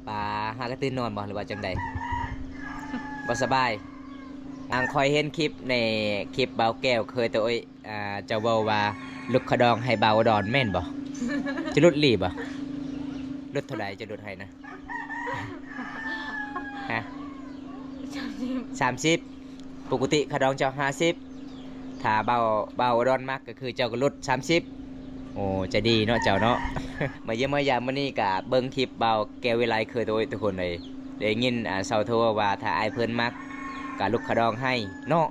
ປາຫາກະຕື່ນນອນບໍ່ ຫຼືວ່າຈັ່ງໃດ? ບໍ່ສະບາຍ. ອາ ຂ້ອຍເຫັນຄລິບໃນ ຄລິບບ່າວແກ້ວເຄີຍໂຕເອີຍ ອ່າ ເຈົ້າເວົ້າວ່າຫຼຸດຄ່າດອງໃຫ້ບ່າວອຸດອນ ແມ່ນບໍ່? ຈະຫຼຸດອີ່ຫຼີບໍ່? ຫຼຸດເທົ່າໃດຈະຫຼຸດໃຫ້ນະ? ຮະ? ສາມສິບ ສາມສິບ. ປົກກະຕິຄ່າດອງເຈົ້າຫ້າສິບ ຖ້າບ່າວ ບ່າວອຸດອນມັກ ກໍຄືເຈົ້າກໍຫຼຸດສາມສິບ. ໂອ້ ໃຈດີເນາະເຈົ້າເນາະ. ມາຢ້ຽມມາຢາມມື້ນີ້ກະເບິ່ງຄລິບບ່າວແກ້ວວິໄລເຄີຍໂຕເອີຍ ທຸກຄົນເອີຍ. ໄດ້ຍິນ ອ່າ ຊາວໂທວ່າ ຖ້າອ້າຍເພິ່ນມັກກະຫຼຸດຄ່າດອງໃຫ້ເນາະ.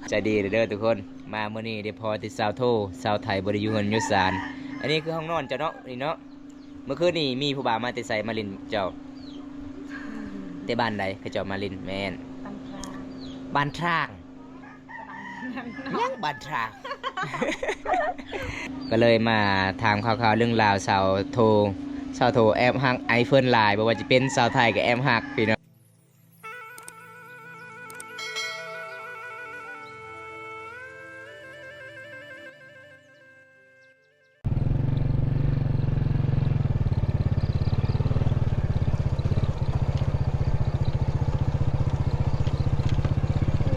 ໃຈດີເດີທຸກຄົນ. ມາມື້ນີ້ໄດ້ພໍແຕ່ຊາວໂທ ຊາວໄທບໍ່ໄດ້ຢູ່ເຮືອນຢູ່ຊານ. ອັນນີ້ຄືຫ້ອງນອນເຈົ້າເນາະ ນີ້ເນາະ. ເມື່ອຄືນນີ້ມີຜູ້ບ່າວມາແຕ່ໃສມາຫຼິ້ນເຈົ້າ? ແຕ່ບ້ານໃດເຂົາເຈົ້າມາຫຼິ້ນ? ແມ່ນ ບ້ານທາງ. ຫຍັງບ້ານທາງ? ກໍເລີຍມາຖາມຂ່າວໆເລື່ອງລາວສາວໂທ. ສາວໂທແອບຮັກອ້າຍເພິ່ນຫຼາຍ ບໍ່ວ່າຈະເປັນສາວໄທກໍແອບຮັກ ພີ່ນ້ອງ.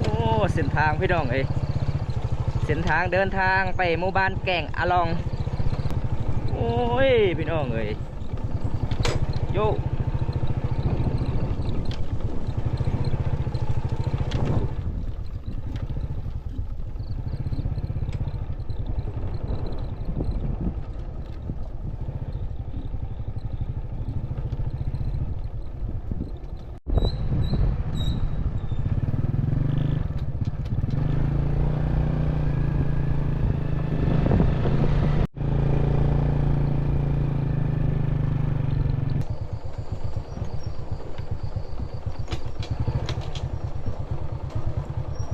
ໂອ້ ເສັ້ນທາງພີ່ນ້ອງເອີຍ ເສັ້ນທາງເດີນທາງໄປໝູ່ບ້ານແກ້ງອາລອງ. ໂອ້ຍ ພີ່ນ້ອງເອີຍ ໂຍ.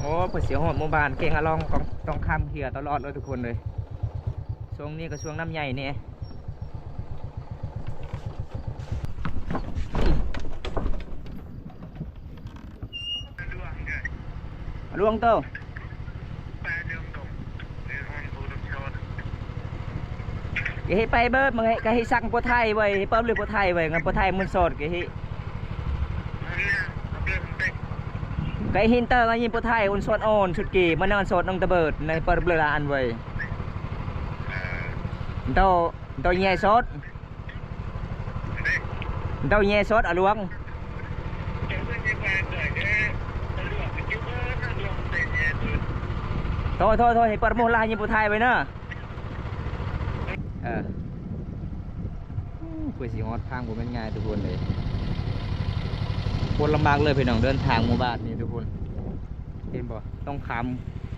ໂອ້ ເພິ່ນຊິຮອດໝູ່ບ້ານແກ້ງອາລອງ ຕ້ອງ ຕ້ອງຂ້າມເຮືອຕະຫຼອດເລີຍທຸກຄົນເລີຍ. ຊ່ວງນີ້ກໍຊ່ວງນ້ຳໃຫຍ່ແດ່. ຫຼວງໂຕ ກະເຮັດໄປເບີດ ມັນກະເຮັດສັກປົວໄທໄວ້ ເຮັດປ້ອມເລີຍປົວໄທໄວ້ ງານປົວໄທມັນສອດກະເຮັດ ກະເຫັນເຕີງ ຍິງປົວໄທ ອົນສອດອອນ ຊຸດເກ ມັນນານສອດນ້ອງຕະເບີດ ໃນປະເບລາອັນໄວ້ ໂຕ ໂຕໃຫຍ່ສອດ ເຕົ້າແຍ່ຊອດອາຫຼວງ ໂທ ໂທ ໂທ ໃຫ້ເປີດໝູ່ລະ ໃຫ້ຍິງຜູ້ຖ່າຍໄວ້ເນາະ ເອີ ໂອ້ ກວ່າຊິຮອດທາງບໍ່ແມ່ນງ່າຍທຸກຄົນເອີຍ ໂຄດລຳບາກເລີຍພີ່ນ້ອງ ເດີນທາງໝູ່ບ້ານນີ້ທຸກຄົນ ເຫັນບໍ່ ຕ້ອງຂ້າມ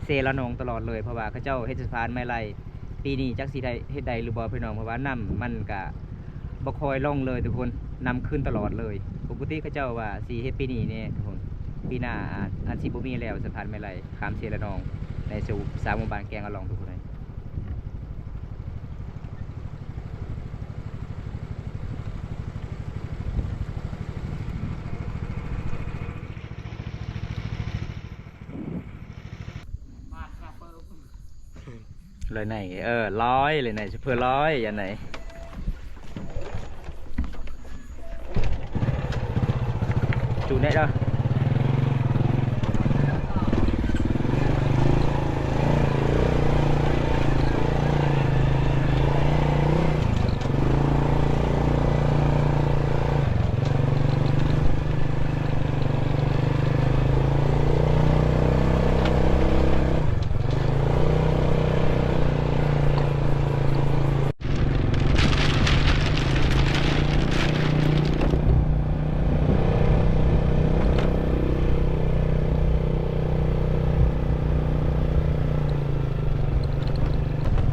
ເຊລະນອງຕະຫຼອດເລີຍ ເພາະວ່າເຂົາເຈົ້າເຮັດສະພານໃໝ່ໄລ່ ປີນີ້ຈັກຊິໄດ້ເຮັດໄດ້ຫຼືບໍ່ພີ່ນ້ອງ ເພາະວ່ານ້ຳມັນກະບໍ່ຄ່ອຍລົງເລີຍທຸກຄົນ ນ້ຳຂຶ້ນຕະຫຼອດເລີຍ ປົກກະຕິເຂົາເຈົ້າວ່າຊິເຮັດປີນີ້ແດ່ທຸກຄົນ ປີໜ້າອາດ ອາດຊິບໍ່ມີແລ້ວ ສະພານໄມ້ໄລ່ຂ້າມເຊລະນອງ ໃນສາມໝູ່ບ້ານແກ້ງອາລອງທຸກຄົນເອີຍ. ລອຍໄນ ເອີ ລອຍ ລອຍໄນ ຊຸບເພີລອຍ ອັນໄນ ຈູແນ່ເດີ.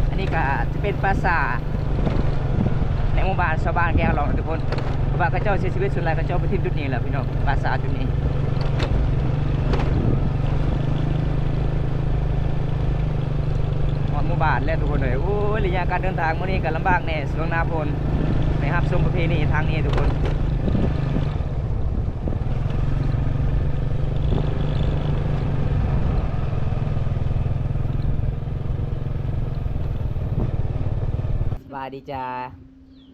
ອັນນີ້ກະຈະເປັນປ່າຊ້າໃນໝູ່ບ້ານຊາວບ້ານແກ້ງອາລອງທຸກຄົນ ເພາະວ່າເຂົາເຈົ້າເສຍຊີວິດສ່ວນຫຼາຍ ເຂົາເຈົ້າໄປຖິ້ມຈຸດນີ້ແຫຼະພີ່ນ້ອງ ປ່າຊ້າຈຸດນີ້. ຮອດໝູ່ບ້ານແລ້ວທຸກຄົນເອີຍ ໂອ້ຍ ໄລຍະການເດີນທາງມື້ນີ້ກະລຳບາກແດ່ ຊ່ວງໜ້າຝົນ ໄປຮັບຊົມປະເພນີທາງນີ້ທຸກຄົນ. ສະບາຍດີຈ້າ.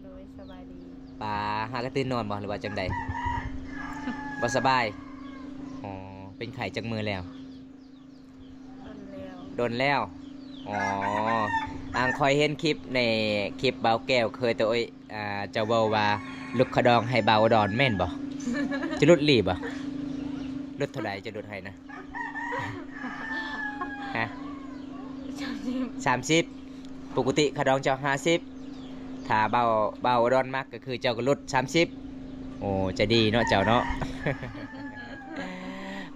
ໂດຍ ສະບາຍດີ. ປາຫາກະຕື່ນນອນບໍ່ ຫຼືວ່າຈັ່ງໃດ? ບໍ່ສະບາຍ? ອໍ ເປັນໄຂ້ຈັກມື້ແລ້ວ? ດົນແລ້ວ. ອໍ ອ່າ ຂ້ອຍເຫັນຄລິບໃນ ຄລິບບ່າວແກ້ວເຄີຍໂຕ ເອີຍ ອ່າ ເຈົ້າເວົ້າວ່າຫຼຸດຄ່າດອງໃຫ້ບ່າວອຸດອນແມ່ນບໍ່? ຈະຫຼຸດອີ່ຫຼີບໍ່? ຫຼຸດເທົ່າໃດ ຈະຫຼຸດໃຫ້ນະ? ຮະ? ສາມສິບ. ສາມສິບ. ປົກກະຕິຄ່າດອງເຈົ້າຫ້າສິບ ຖ້າບ່າວ ບ່າວອຸດອນມັກ ກໍຄືເຈົ້າກໍຫຼຸດສາມສິບ. ໂອ້ ໃຈດີເນາະເຈົ້າເນາະ.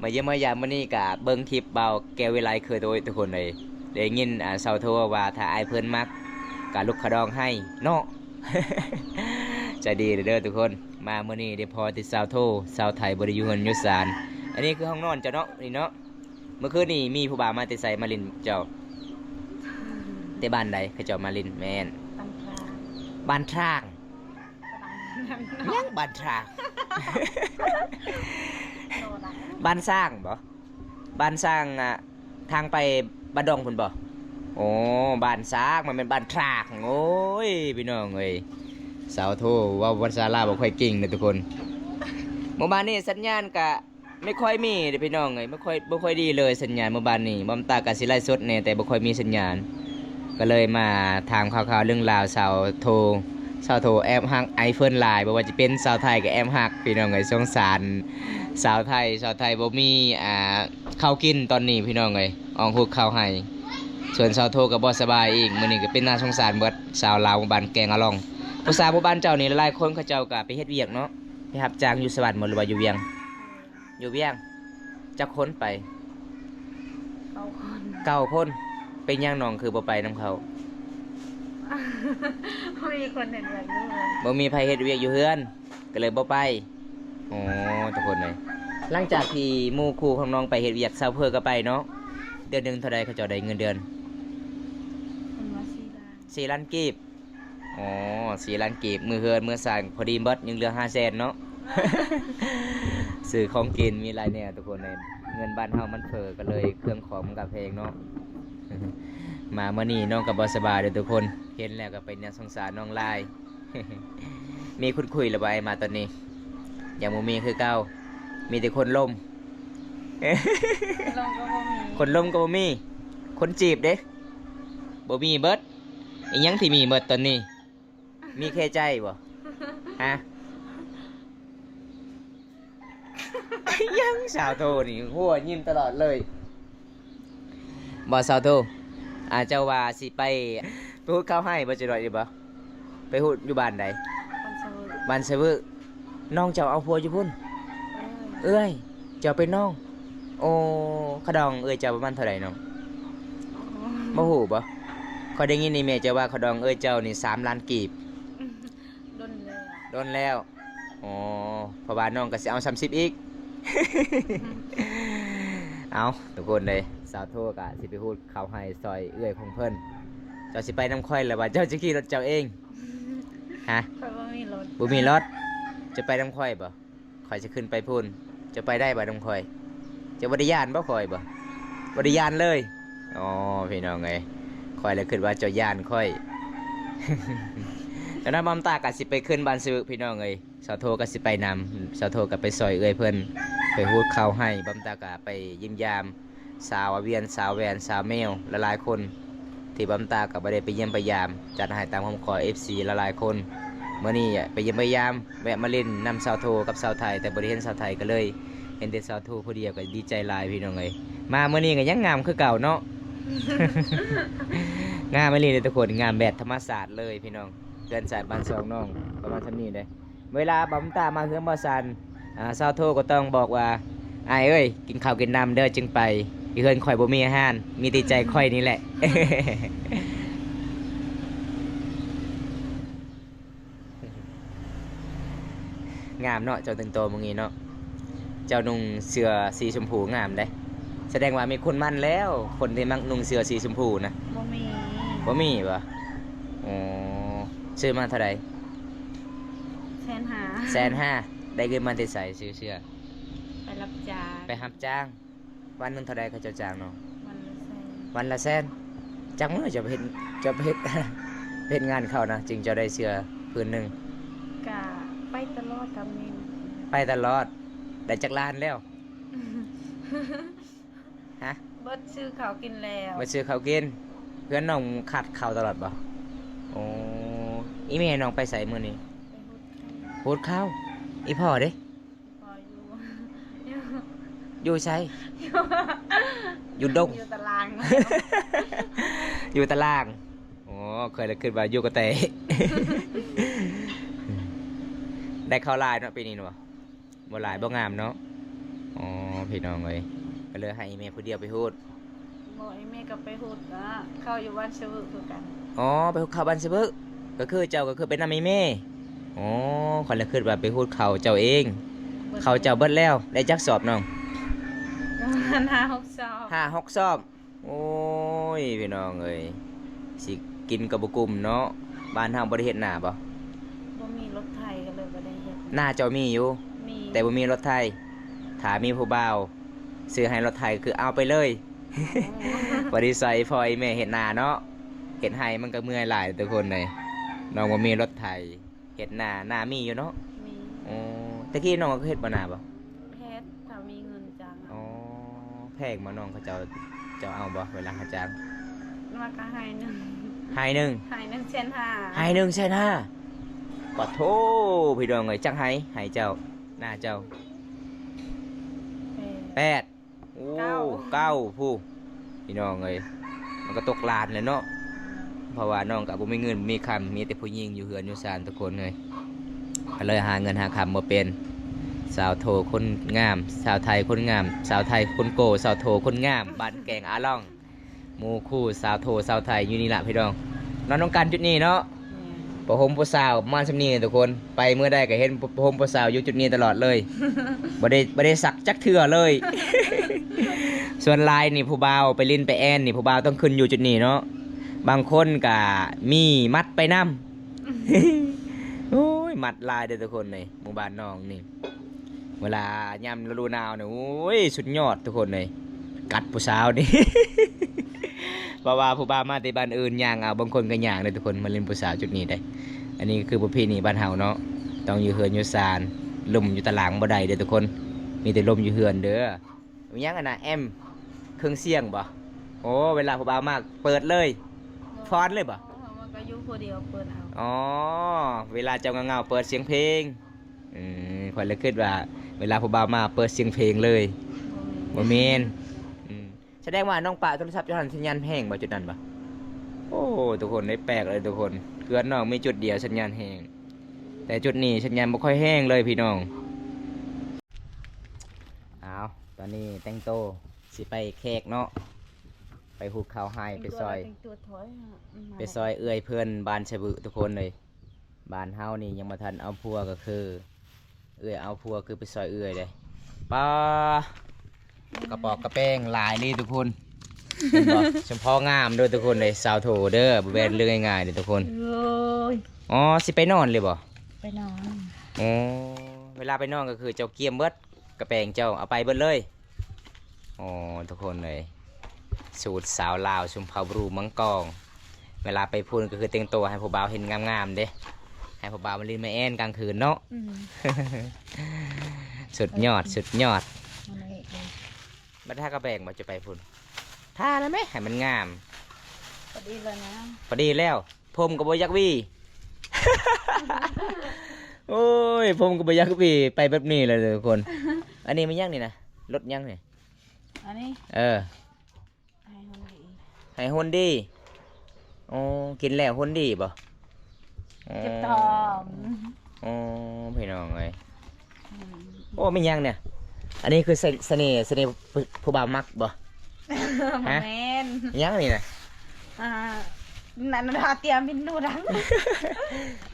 ມາຢ້ຽມມາຢາມມື້ນີ້ກະເບິ່ງຄລິບບ່າວແກ້ວວິໄລຄືໂຕ ໂອ້ຍ ທຸກຄົນເອີຍ ໄດ້ຍິນ ອ່າ ຊາວໂທເວົ້າວ່າ ຖ້າອ້າຍເພິ່ນມັກກະຫຼຸດຄ່າດອງໃຫ້ເນາະ. ໃຈດີເດີທຸກຄົນ. ມາມື້ນີ້ໄດ້ພໍແຕ່ຊາວໂທ ຊາວໄທບໍ່ໄດ້ຢູ່ເຮືອນຢູ່ຊານ. ອັນນີ້ຄືຫ້ອງນອນເຈົ້າເນາະ ນີ້ເນາະ. ເມື່ອຄືນນີ້ມີຜູ້ບ່າວມາແຕ່ໃສມາຫຼິ້ນເຈົ້າ? ແຕ່ບ້ານໃດເຂົາເຈົ້າມາຫຼິ້ນ? ແມ່ນ ບ້ານທາງ. ບ້ານທາງ? ຫຍັງບ້ານທາງ? ບ້ານຊ້າງບໍ? ບ້ານຊ້າງ ອ່າ ທາງໄປບ້ານດອງພຸ້ນບໍ? ໂອ້ ບ້ານຊ້າງ ມັນແມ່ນບ້ານທາງ. ໂອ້ຍ ພີ່ນ້ອງເອີຍ ຊາວໂທເວົ້າພາສາລາວບໍ່ຄ່ອຍເກັ່ງເດີທຸກຄົນ. ມື້ວານນີ້ສັນຍານກະ ບໍ່ຄ່ອຍມີເດ້ພີ່ນ້ອງເອີຍ ບໍ່ຄ່ອຍ ບໍ່ຄ່ອຍດີເລີຍສັນຍານມື້ວານນີ້. ບ່າວຕາກະຊິໄລຟ໌ສົດແດ່ ແຕ່ບໍ່ຄ່ອຍມີສັນຍານ ກໍເລີຍມາຖາມຂ່າວໆເລື່ອງລາວ. ຊາວໂທ ຊາວໂທແອບຮັກອ້າຍເພິ່ນຫຼາຍ ບໍ່ວ່າຈະເປັນຊາວໄທກໍແອບຮັກ ພີ່ນ້ອງເອີຍ. ສົງສານຊາວໄທ ຊາວໄທບໍ່ມີ ອ່າ ເຂົ້າກິນຕອນນີ້ ພີ່ນ້ອງເອີຍ ອອກຮຸດເຂົ້າໃຫ້. ສ່ວນຊາວໂທກໍບໍ່ສະບາຍອີກ ມື້ນີ້ກໍເປັນໜ້າສົງສານເບິດ. ຊາວລາວບ້ານແກງອະລ່ອງ ຜູ້ສາວບ້ານເຈົ້ານີ້ ຫຼາຍໆຄົນເຂົາເຈົ້າກໍໄປເຮັດວຽກເນາະ ໄປຮັບຈ້າງຢູ່ສະຫວັນບໍ ຫຼືວ່າຢູ່ວຽງ? ຢູ່ວຽງ. ຈັກຄົນໄປ? ເກົ້າຄົນ. ເກົ້າຄົນ. ເປັນຫຍັງນ້ອງຄືບໍ່ໄປນຳເຂົາ? ບໍ່ມີຄົນເຮັດວຽກຢູ່ເຮືອນ. ບໍ່ມີໃຜເຮັດວຽກຢູ່ເຮືອນ ກໍເລີຍບໍ່ໄປ. ອໍ ທຸກຄົນເອີຍ ຫຼັງຈາກທີ່ໝູ່ຄູ່ຂອງນ້ອງໄປເຮັດວຽກ ຊາວເພີກໍໄປເນາະ. ເດືອນໜຶ່ງເທົ່າໃດເຂົາເຈົ້າໄດ້ເງິນເດືອນ? ເພິ່ນວ່າສີ່ລ້ານ. ສີ່ລ້ານກີບ. ອໍ ສີ່ລ້ານກີບ ມື້ເຮືອນມື້ຊານພໍດີເບິດ ຍັງເຫຼືອຫ້າແສນເນາະ. ຊື້ຂອງກິນມີຫຼາຍແນວທຸກຄົນເອີຍ ເງິນບ້ານເຮົາມັນເຟີ້ ກໍເລີຍເຄື່ອງຂອງມັນກໍແພງເນາະ. ມາມື້ນີ້ນ້ອງກໍບໍ່ສະບາຍເດີທຸກຄົນ ເຫັນແລ້ວກໍເປັນຫຍັງສົງສານນ້ອງຫຼາຍ. ມີຄົນຄຸຍແລ້ວບໍ່ ອ້າຍມາຕອນນີ້? ຍັງບໍ່ມີຄືເກົ່າ ມີແຕ່ຄົນລົມ. ຄົນລົມກໍບໍ່ມີ. ຄົນລົມກໍບໍ່ມີ. ຄົນຈີບເດ້? ບໍ່ມີເບິດ. ອີຫຍັງທີ່ມີເໝິດຕອນນີ້? ມີແຄ່ໃຈບໍ່? ຮະ? ຫຍັງສາວໂທນີ້ ຫົວຍິ້ມຕະຫຼອດເລີຍ. ບໍ່ ສາວໂທ ອາ ເຈົ້າວ່າຊິໄປ ໄປຫູດເຂົ້າໄຮ່ບໍ່ ຈັກໜ້ອຍນີ້ບໍ່? ໄປຫູດຢູ່ບ້ານໃດ? ບ້ານສະວຶ. ບ້ານສະວຶ. ນ້ອງເຈົ້າເອົາຜົວຢູ່ພຸ້ນ? ເອື້ອຍ. ເອື້ອຍ. ເຈົ້າເປັນນ້ອງ. ໂອ້ ຄ່າດອງເອື້ອຍເຈົ້າປະມານເທົ່າໃດນ້ອງ? ບໍ່ຮູ້ບໍ່? ຂ້ອຍໄດ້ຍິນອີ່ແມ່ເຈົ້າວ່າຄ່າດອງເອື້ອຍເຈົ້ານີ້ສາມລ້ານກີບ. ດົນແລ້ວ. ດົນແລ້ວ. ອໍ ເພາະວ່ານ້ອງກໍຊິເອົາສາມສິບອີກ. ເອົາ ທຸກຄົນເອີຍ ສາວໂທກະຊິໄປຫູດເຂົ້າໄຮ່ຊ່ອຍເອື້ອຍຂອງເພິ່ນ. ເຈົ້າຊິໄປນຳຂ້ອຍ ຫຼືວ່າເຈົ້າຈະຂີ່ລົດເຈົ້າເອງ? ຮະ? ຂ້ອຍບໍ່ມີລົດ. ບໍ່ມີລົດ. ຈະໄປນຳຂ້ອຍບໍ່? ຂ້ອຍຈະຂຶ້ນໄປພຸ້ນ. ເຈົ້າໄປໄດ້ບໍ່ນຳຂ້ອຍ? ເຈົ້າບໍ່ໄດ້ຢ້ານບໍ່ຂ້ອຍບໍ່? ບໍ່ໄດ້ຢ້ານເລີຍ. ອໍ ພີ່ນ້ອງເອີຍ ຂ້ອຍລະຄິດວ່າເຈົ້າຢ້ານຂ້ອຍ. ຕອນນັ້ນບອມຕາກໍຊິໄປຂຶ້ນບ້ານຊະວຶ ພີ່ນ້ອງເອີຍ. ສາວໂທກໍຊິໄປນຳ. ສາວໂທກໍໄປຊ່ອຍເອື້ອຍເພິ່ນ ໄປຫູດເຂົ້າໄຮ່. ບອມຕາກໍໄປຢ້ຽມຢາມ ສາວອາວຽນ ສາວແວນ ສາວແມວ ຫຼາຍໆຄົນ ທີ່ບຳຕາກໍບໍ່ໄດ້ໄປຢ້ຽມໄປຢາມ ຈັດໃຫ້ຕາມຄຳຂໍເອັຟຊີຫຼາຍໆຄົນ. ມື້ນີ້ໄປຢ້ຽມໄປຢາມ ແວະມາຫຼິ້ນນຳສາວໂທກັບສາວໄທ ແຕ່ບໍ່ໄດ້ເຫັນສາວໄທ ກໍເລີຍເຫັນແຕ່ສາວໂທຜູ້ດຽວ ກໍດີໃຈຫຼາຍພີ່ນ້ອງເອີຍ. ມາມື້ນີ້ກໍຍັງງາມຄືເກົ່າເນາະ. ງາມອີ່ຫຼີເດ້ທຸກຄົນ ງາມແບບທຳມະຊາດເລີຍພີ່ນ້ອງ. ເຮືອນຊານບ້ານຊ່ອງນ້ອງປະມານສ່ຳນີ້ເດ້. ເວລາບຳຕາມາເຮືອນບໍ່ຊັນ ອາ ສາວໂທກໍຕ້ອງບອກວ່າ ອ້າຍເອີຍ ກິນເຂົ້າກິນນ້ຳເດີຈຶ່ງໄປ. ຢູ່ເຮືອນຂ້ອຍບໍ່ມີອາຫານ ມີແຕ່ໃຈຂ້ອຍນີ້ແຫຼະ. ງາມເນາະ ເຈົ້າແຕ່ງໂຕມື້ນີ້ເນາະ. ເຈົ້ານຸ່ງເສື້ອສີຊົມພູງາມເດ້. ສະແດງວ່າມີຄົນໝັ້ນແລ້ວ ຄົນທີ່ມັກນຸ່ງເສື້ອສີຊົມພູນະ. ບໍ່ມີ. ບໍ່ມີບໍ່? ອໍ ຊື້ມາເທົ່າໃດ? ແສນຫ້າ. ແສນຫ້າ. ໄດ້ເງິນມາແຕ່ໃສຊື້ເສື້ອ? ໄປຮັບຈ້າງ. ໄປຮັບຈ້າງ. ວັນໜຶ່ງເທົ່າໃດເຂົາເຈົ້າຈ້າງນ້ອງ? ວັນລະແສນ. ວັນລະແສນ. ຈັກມື້ເຈົ້າໄປເຮັດ ເຈົ້າໄປເຮັດ ເຮັດງານເຂົານະ ຈຶ່ງເຈົ້າໄດ້ເສື້ອຜືນໜຶ່ງ? ກະໄປຕະຫຼອດ ກະມີ ໄປຕະຫຼອດ. ໄດ້ຈັກລ້ານແລ້ວ? ຮະ? ເບິດຊື້ເຂົ້າກິນແລ້ວ. ເບິດຊື້ເຂົ້າກິນ. ເຮືອນນ້ອງຂາດເຂົ້າຕະຫຼອດບໍ່? ໂອ້ ອີແມ່ນ້ອງໄປໃສມື້ນີ້? ໄປຫຸດເຂົ້າ. ຫຸດເຂົ້າ. ອີພໍ່ເດ້? ພໍ່ຢູ່ ຢູ່ໃສ? ຢູ່ດົງ. ຢູ່ຕາລາງ. ຢູ່ຕາລາງ. ໂອ້ ຂ້ອຍລະຄິດວ່າຢູ່ກະແຕ. ໄດ້ເຂົ້າຫຼາຍເນາະ ປີນີ້ເນາະ. ບໍ່ຫຼາຍບໍ່ງາມເນາະ. ອໍ ພີ່ນ້ອງເອີຍ ກໍເລີຍໃຫ້ແມ່ຜູ້ດຽວໄປຫຸດ. ບໍ່ ອີແມ່ກໍໄປຫຸດນະ ເຂົ້າຢູ່ບ້ານສະເວີຄືກັນ. ອໍ ໄປຫຸດເຂົ້າບ້ານສະເວີ ກໍຄືເຈົ້າກໍຄືໄປນຳອີແມ່. ອໍ ຂ້ອຍລະຄິດວ່າໄປຫຸດເຂົ້າເຈົ້າເອງ. ເຂົ້າເຈົ້າເບິດແລ້ວ. ໄດ້ຈັກສອບນ້ອງ? ປະມານຫ້າຫົກສອບ. ຫ້າຫົກສອບ. ໂອ້ຍ ພີ່ນ້ອງເອີຍ ຊິກິນກໍບໍ່ກຸ້ມເນາະ. ບ້ານເຮົາບໍ່ໄດ້ເຮັດນາບໍ່? ບໍ່ມີລົດໄຖກໍເລີຍບໍ່ໄດ້ເຮັດ. ນາເຈົ້າມີຢູ່? ມີ ແຕ່ບໍ່ມີລົດໄຖ. ຖ້າມີຜູ້ບ່າວຊື້ໃຫ້ລົດໄຖຄືເອົາໄປເລີຍ. ອໍ ພໍໄດ້ຊ່ອຍພໍ່ແມ່ເຮັດນາເນາະ. ເຮັດໄຮ່ມັນກໍເມື່ອຍຫຼາຍທຸກຄົນເອີຍ. ນ້ອງບໍ່ມີລົດໄຖ. ເຮັດນາ ນາມີຢູ່ເນາະ? ມີ. ອໍ ແຕ່ກີ້ນ້ອງກໍເຮັດບໍ່ນາບໍ່? ເຮັດ ຖ້າມີເງິນຈ້າງ. ອໍ ແພງບໍ່ນ້ອງ ເຂົາເຈົ້າ ເຈົ້າເອົາບໍ່ເວລາເຂົາຈ້າງ? ວ່າກໍໄຮ່ໜຶ່ງ. ໄຮ່ໜຶ່ງ? ໄຮ່ໜຶ່ງແສນຫ້າ. ໄຮ່ໜຶ່ງແສນຫ້າ. ປະໂທ້ ພີ່ນ້ອງເອີຍ ຈັກໄຮ່ ໄຮ່ເຈົ້າ ນາເຈົ້າ? ແປດ. ແປດ. ໂອ້ ເກົ້າ ເກົ້າ ຜູ້ ພີ່ນ້ອງເອີຍ ມັນກໍຕົກລ້ານແຫຼະເນາະ. ເພາະວ່ານ້ອງກໍບໍ່ມີເງິນບໍ່ມີຄຳ ມີແຕ່ຜູ້ຍິງຢູ່ເຮືອນຢູ່ຊານທຸກຄົນເອີຍ ກໍເລີຍຫາເງິນຫາຄຳບໍ່ເປັນ. ສາວໂທຄົນງາມ ສາວໄທຄົນງາມ ສາວໄທຄົນໂກ້ ສາວໂທຄົນງາມ ບ້ານແກງອາລ່ອງ ໝູ່ຄູ່ສາວໂທສາວໄທຢູ່ນີ້ລະພີ່ນ້ອງ ນອນນຳກັນຈຸດນີ້ເນາະ. ແມ່ນ ຜ້າຫົ່ມຜູ້ສາວປະມານສ່ຳນີ້ທຸກຄົນ ໄປເມືອໃດກໍເຫັນຜ້າຫົ່ມຜູ້ສາວຢູ່ຈຸດນີ້ຕະຫຼອດເລີຍ. ບໍ່ໄດ້ ບໍ່ໄດ້ຊັກຈັກເທື່ອເລີຍ. ສ່ວນຫຼາຍນີ້ຜູ້ບ່າວໄປຫຼິ້ນໄປແອ່ນນີ້ ຜູ້ບ່າວຕ້ອງຂຶ້ນຢູ່ຈຸດນີ້ເນາະ. ບາງຄົນກະມີມັດໄປນຳ. ໂອ້ຍ ມັດຫຼາຍເດີທຸກຄົນເອີຍ ໝູ່ບ້ານນ້ອງນີ້. ເວລາຍາມລະດູໜາວນີ້ ໂອ້ຍ ສຸດຍອດທຸກຄົນເອີຍ ກັດຜູ້ສາວນີ້. ເພາະວ່າຜູ້ບ່າວມາແຕ່ບ້ານອື່ນຍ່າງເອົາ ບາງຄົນກໍຍ່າງເດີທຸກຄົນ ມາຫຼິ້ນຜູ້ສາວຈຸດນີ້ເດ້. ອັນນີ້ກໍຄືປະເພນີບ້ານເຮົາເນາະ ຕ້ອງຢູ່ເຮືອນຢູ່ຊານ ລົມຢູ່ຕາລາງບໍ່ໄດ້ເດີທຸກຄົນ ມີແຕ່ລົມຢູ່ເຮືອນເດີ. ມີຫຍັງອັນນະ ແອມ ເຄື່ອງສຽງບໍ່? ໂອ້ ເວລາຜູ້ບ່າວມາເປີດເລີຍ ຟອນເລີຍບໍ່? ເພາະວ່າກໍຢູ່ຜູ້ດຽວເປີດເອົາ. ອໍ ເວລາເຈົ້າເຫງົາໆ ເປີດສຽງເພງ. ອືມ ຂ້ອຍລະຄິດວ່າເວລາຜູ້ບ່າວມາເປີດສຽງເພງເລີຍ. ບໍ່ແມ່ນ ບໍ່ແມ່ນ. ອືມ ສະແດງວ່ານ້ອງປະໂທລະສັບຢູ່ຫັ້ນສັນຍານແຮງບໍ່ ຈຸດນັ້ນບໍ່? ໂອ້ ທຸກຄົນເອີຍ ແປກເລີຍທຸກຄົນ ເຮືອນນ້ອງມີຈຸດດຽວສັນຍານແຮງ ແຕ່ຈຸດນີ້ສັນຍານບໍ່ຄ່ອຍແຮງເລີຍພີ່ນ້ອງ. ອ້າວ ຕອນນີ້ແຕ່ງໂຕຊິໄປແຂກເນາະ ໄປຫຸດເຂົ້າໄຮ່ ໄປຊ່ອຍ ແຕ່ງຕົວຖອຍ ໄປຊ່ອຍເອື້ອຍເພິ່ນບ້ານສະບຶທຸກຄົນເອີຍ. ບ້ານເຮົານີ້ຍັງບໍ່ທັນເອົາຜົວກໍຄື ເອື້ອຍເອົາຜົວຄືໄປຊ່ອຍເອື້ອຍເດ້. ປາ ກະປອກກະແປງຫຼາຍເລີຍທຸກຄົນ ເຫັນບໍ່? ສຳພໍງາມເດີທຸກຄົນເອີຍ ສາວໂທເດີ ບໍ່ແມ່ນເລື່ອງງ່າຍໆເດີທຸກຄົນ. ໂອ້ຍ ອໍ ຊິໄປນອນເລີຍບໍ່? ໄປນອນ. ອໍ ເວລາໄປນອນກໍຄືເຈົ້າກຽມເບິດ ກະແປງເຈົ້າເອົາໄປເບິດເລີຍ. ໂອ້ ທຸກຄົນເອີຍ ສູດສາວລາວ ຊົນເຜົ່າບຣູມັງກອງ ເວລາໄປພຸ້ນກໍຄືແຕ່ງໂຕໃຫ້ຜູ້ບ່າວເຫັນງາມໆເດ້ ໃຫ້ຜູ້ບ່າວມາຫຼິ້ນມາແອ່ນກາງຄືນເນາະ. ອືມ ສຸດຍອດ ສຸດຍອດ. ບັດທາກະແປງບໍ່ ຈະໄປພຸ້ນ ທາແລ້ວແມ ໃຫ້ມັນງາມ. ພໍດີແລ້ວນະ ພໍດີແລ້ວ. ຜົມກໍບໍ່ຢາກຫວີ. ໂອ້ຍ ຜົມກໍບໍ່ຢາກຫວີ ໄປແບບນີ້ແຫຼະທຸກຄົນ. ອັນນີ້ມັນຫຍັງນີ້ນະ? ລົດຫຍັງນີ້? ອັນນີ້ ເອີ ໄຮໂຮນດີ ໄຮໂຮນດີ. ອໍ ກິນແລ້ວໂຮນດີບໍ່? ອໍ ເຈັບທ້ອງ. ອໍ ພີ່ນ້ອງເອີຍ. ອືມ ໂອ້ ແມ່ນຫຍັງນີ້? ອັນນີ້ຄືສະ ສະເໜ່ ສະເໜ່ຜູ້ ຜູ້ບ່າວມັກບໍ່? ບໍ່ແມ່ນ. ຫຍັງນີ້ນະ? ອ່າ ນັ້ນ ເຕຍມິນດູດັງ.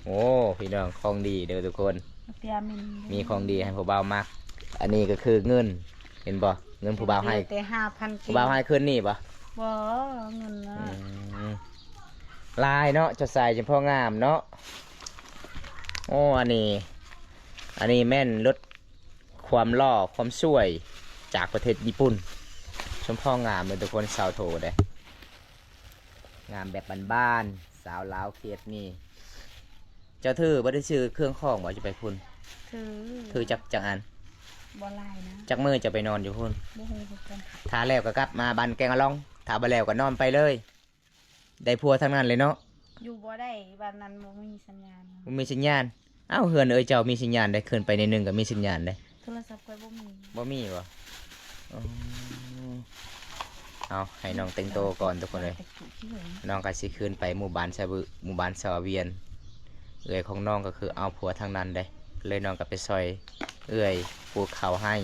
ໂອ້ ພີ່ນ້ອງ ຂອງດີເດີທຸກຄົນ ເຕຍມິນ ມີຂອງດີໃຫ້ຜູ້ບ່າວມັກ. ອັນນີ້ກໍຄືເງິນ ເຫັນບໍ່? ເງິນຜູ້ບ່າວໃຫ້ ແຕ່ຫ້າພັນກີບ. ຜູ້ບ່າວໃຫ້ຄືນນີ້ບໍ່? ບໍ່ ເງິນນະ. ອືມ ຫຼາຍເນາະ ເຈົ້າຊາຍຈັ່ງພໍງາມເນາະ. ໂອ້ ອັນນີ້ ອັນນີ້ແມ່ນລົດ ຄວາມຫຼໍ່ຄວາມສວຍຈາກປະເທດຍີ່ປຸ່ນ. ຊົມພໍງາມເດີທຸກຄົນ ສາວໂທເດ້ ງາມແບບບ້ານໆ ສາວລາວເຂດນີ້. ເຈົ້າຖືບໍ່ໄດ້ຊື້ເຄື່ອງຂອງບໍ່ ຈະໄປພຸ້ນ? ຖື ຖືຈັກ ຈັກອັນ? ບໍ່ຫຼາຍນະ. ຈັກມື້ຈະໄປນອນຢູ່ພຸ້ນ? ບໍ່ຮູ້ຄືກັນ. ຖ້າແລ້ວກໍກັບມາບ້ານແກງອະລອງ, ຖ້າບໍ່ແລ້ວກໍນອນໄປເລີຍ. ໄດ້ຜົວທັງນັ້ນເລີຍເນາະ. ຢູ່ບໍ່ໄດ້ ບ້ານນັ້ນບໍ່ມີສັນຍານ. ບໍ່ມີສັນຍານ. ເອົ້າ ເຮືອນເອື້ອຍເຈົ້າມີສັນຍານເດ້, ຂຶ້ນໄປໜ້ອຍໜຶ່ງກໍມີສັນຍານເດ້. ໂທລະສັບຂ້ອຍບໍ່ມີ. ບໍ່ມີບໍ່? ອໍ ເອົາ ໃຫ້ນ້ອງແຕ່ງໂຕກ່ອນທຸກຄົນເອີຍ. ນ້ອງກໍຊິຂຶ້ນໄປໝູ່ບ້ານສະບຶ ໝູ່ບ້ານສາວວຽນ. ເອື້ອຍຂອງນ້ອງກໍຄືເອົາຜົວທາງນັ້ນເດ້, ເລີຍນ້ອງກໍໄປຊ່ອຍເອື້ອຍປູກເຂົ້າໄຮ່.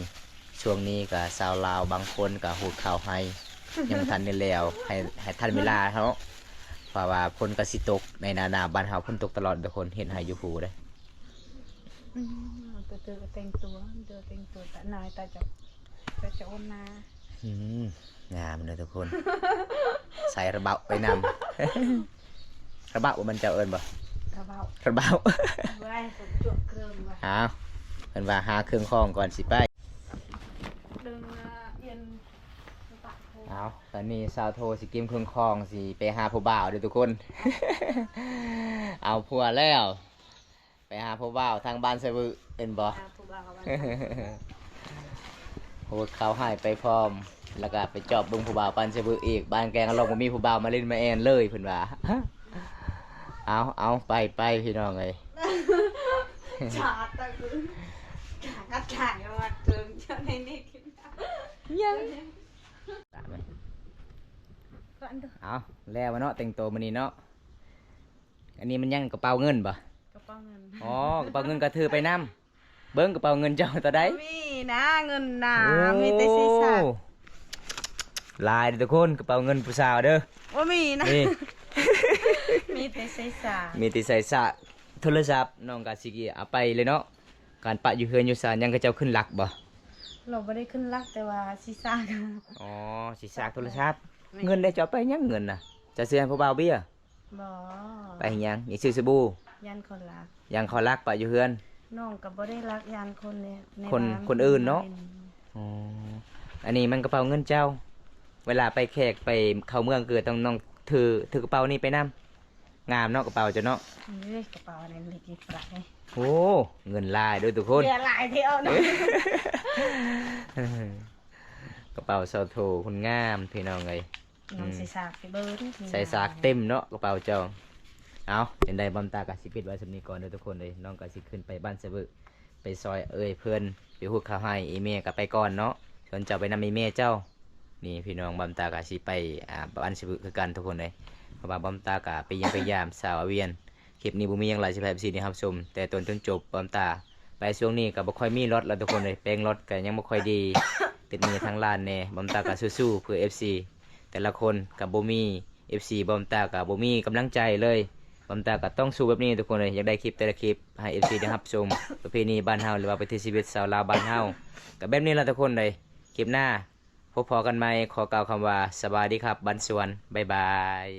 ຊ່ວງນີ້ກໍຊາວລາວບາງຄົນກໍຮູດເຂົ້າໄຮ່ ຍັງບໍ່ທັນໄດ້ແລ້ວ, ໃຫ້ ໃຫ້ທັນເວລາເນາະ ເພາະວ່າຝົນກໍຊິຕົກ. ໃນໜ້າໜາວບ້ານເຮົາຝົນຕົກຕະຫຼອດທຸກຄົນ, ເຮັດໄຮ່ຢູ່ພູເດ້. ອືມ ເຕີໆ ແຕ່ງຕົວ ເຕີແຕ່ງຕົວຕາໜາຍຕາຈະ ຕາຈະໂອນໜາ. ອືມ ງາມເດີທຸກຄົນ. ໃສ່ລະເບົາໄປນຳ. ລະເບົາ ມັນເຈົ້າເອີ້ນບໍ່? ລະເບົາ ລະເບົາ. ເອົາ ເພິ່ນວ່າຫາເຄື່ອງຂອງກ່ອນຊິໄປ. ເອົາ ຕອນນີ້ສາວໂທຊິກຽມເຄື່ອງຂອງ ຊິໄປຫາຜູ້ບ່າວເດີທຸກຄົນ. ເອົາຜົວແລ້ວ. ໄປຫາຜູ້ບ່າວທາງບ້ານສະບຶ ເຫັນບໍ່? ຫາຜູ້ບ່າວບ້ານສະບຶ. ໂຫດເຂົ້າໃຫ້ໄປພ້ອມ ແລ້ວກໍໄປຈອບເບິ່ງຜູ້ບ່າວບ້ານສະບຶອີກ. ບ້ານແກງອະລອງບໍ່ມີຜູ້ບ່າວມາຫຼິ້ນມາແອ່ນເລີຍ ເພິ່ນວ່າ. ເອົາ ເອົາ ໄປ ໄປ ພີ່ນ້ອງເອີຍ. ຈາດຕະກຶ ກາກະຈາຍວ່າເກີງເຈົ້າໃນນີ້ກິນຍັງ. ເອົາ ແລ້ວເນາະ ແຕ່ງໂຕມື້ນີ້ເນາະ. ອັນນີ້ມັນຍັງກະເປົາເງິນບໍ່? ກະເປົາເງິນ. ອໍ ກະເປົາເງິນກະຖືໄປນຳ. ເບິ່ງກະເປົາເງິນເຈົ້າໂຕໃດ? ບໍ່ມີນະ ເງິນນະ. ໂອ້ ມີແຕ່ເສສາດ. ຫຼາຍເດີທຸກຄົນ ກະເປົາເງິນຜູ້ສາວເດີ. ບໍ່ມີນະ. ມີ ມີແຕ່ເສສາດ. ມີແຕ່ເສສາດ. ໂທລະສັບນ້ອງກະຊິເອົາໄປເລີຍເນາະ. ການປະຢູ່ເຮືອນຢູ່ຊານ ຍັງເຂົາເຈົ້າຂຶ້ນລັກບໍ່? ລາວບໍ່ໄດ້ຂຶ້ນລັກ ແຕ່ວ່າຊິສາກ. ອໍ ຊິສາກໂທລະສັບ. ແມ່ນ. ເງິນເດ ເຈົ້າເອົາໄປຫຍັງເງິນນະ? ເຈົ້າຊິໃຫ້ຜູ້ບ່າວເບຍ? ບໍ່. ໄປເຮັດຫຍັງ? ນີ້ຊື້ສະບູ? ຢ້ານເຂົາລັກ. ຢ້ານເຂົາລັກປະຢູ່ເຮືອນ. ນ້ອງກໍບໍ່ໄດ້ລັກ ຢ້ານຄົນໃນ ໃນ ຄົນ ບ້ານ ຄົນອື່ນເນາະ. ແມ່ນ. ອໍ ອັນນີ້ມັນກະເປົາເງິນເຈົ້າ. ເວລາໄປແຂກໄປເຂົ້າເມືອງ ກໍຕ້ອງນ້ອງຖື ຖືກະເປົານີ້ໄປນຳ. ງາມເນາະກະເປົາເຈົ້າເນາະ. ເອີຍ ກະເປົາອັນນັ້ນເລັກໆປະເດ. ໂອ້ ເງິນຫຼາຍເດີທຸກຄົນ. ເຫຼືອຫຼາຍແທ້ເນາະ. ກະເປົາສາວໂທຄົນງາມ ພີ່ນ້ອງເອີຍ. ນ້ອງ ອືມ ໃສ່ສາກເຕັມເນາະກະເປົາເຈົ້າ. ເອົາ ຈັ່ງໃດບ່າວຕາກະຊິປິດໄວ້ສ່ຳນີ້ກ່ອນເດີທຸກຄົນເອີຍ. ນ້ອງກະຊິຂຶ້ນໄປບ້ານສະບຶ ໄປຊ່ອຍເອື້ອຍເພິ່ນ ໄປຮູດເຂົ້າໄຮ່. ອີ່ແມ່ກະໄປກ່ອນເນາະ, ສ່ວນເຈົ້າໄປນຳອີ່ແມ່ເຈົ້າ. ນີ້ພີ່ນ້ອງ ບ່າວຕາກະຊິໄປ ອ່າ ບ້ານສະບຶຄືກັນທຸກຄົນເອີຍ. ເພາະວ່າບ່າວຕາກະໄປຢ້ຽມໄປຢາມສາວອາວຽນ. ຄລິບນີ້ບໍ່ມີຫຍັງຫຼາຍ ຊິພາເອັຟຊີໄດ້ຮັບຊົມແຕ່ຕົ້ນຈົນຈົບ. ບ່າວຕາໄປຊ່ວງນີ້ກະບໍ່ຄ່ອຍມີລັອດແລ້ວທຸກຄົນເອີຍ, ແປງລັອດກະຍັງບໍ່ຄ່ອຍດີ ຕິດໜີ້ທາງຫຼານແດ່. ບ່າວຕາກະສູ້ໆ ເພື່ອເອັຟຊີ ແຕ່ລະຄົນກະບໍ່ມີ ເອັຟຊີ ບ່າວຕາກະບໍ່ມີກຳລັງໃຈເລີຍ. ບ່າວຕາກະຕ້ອງສູ້ແບບນີ້ທຸກຄົນເອີຍ. ຢາກໄດ້ຄລິບແຕ່ລະຄລິບໃຫ້ເອັຟຊີໄດ້ຮັບຊົມ ປະເພນີບ້ານເຮົາ ຫຼືວ່າວິຖີຊີວິດຊາວລາວບ້ານເຮົາ ກະແບບນີ້ລະທຸກຄົນເອີຍ. ຄລິບໜ້າພົບພໍ້ກັນໃໝ່ ຂໍກ່າວຄຳວ່າ ສະບາຍດີຄັບ ບ້ານສວນ. ບາຍບາຍ.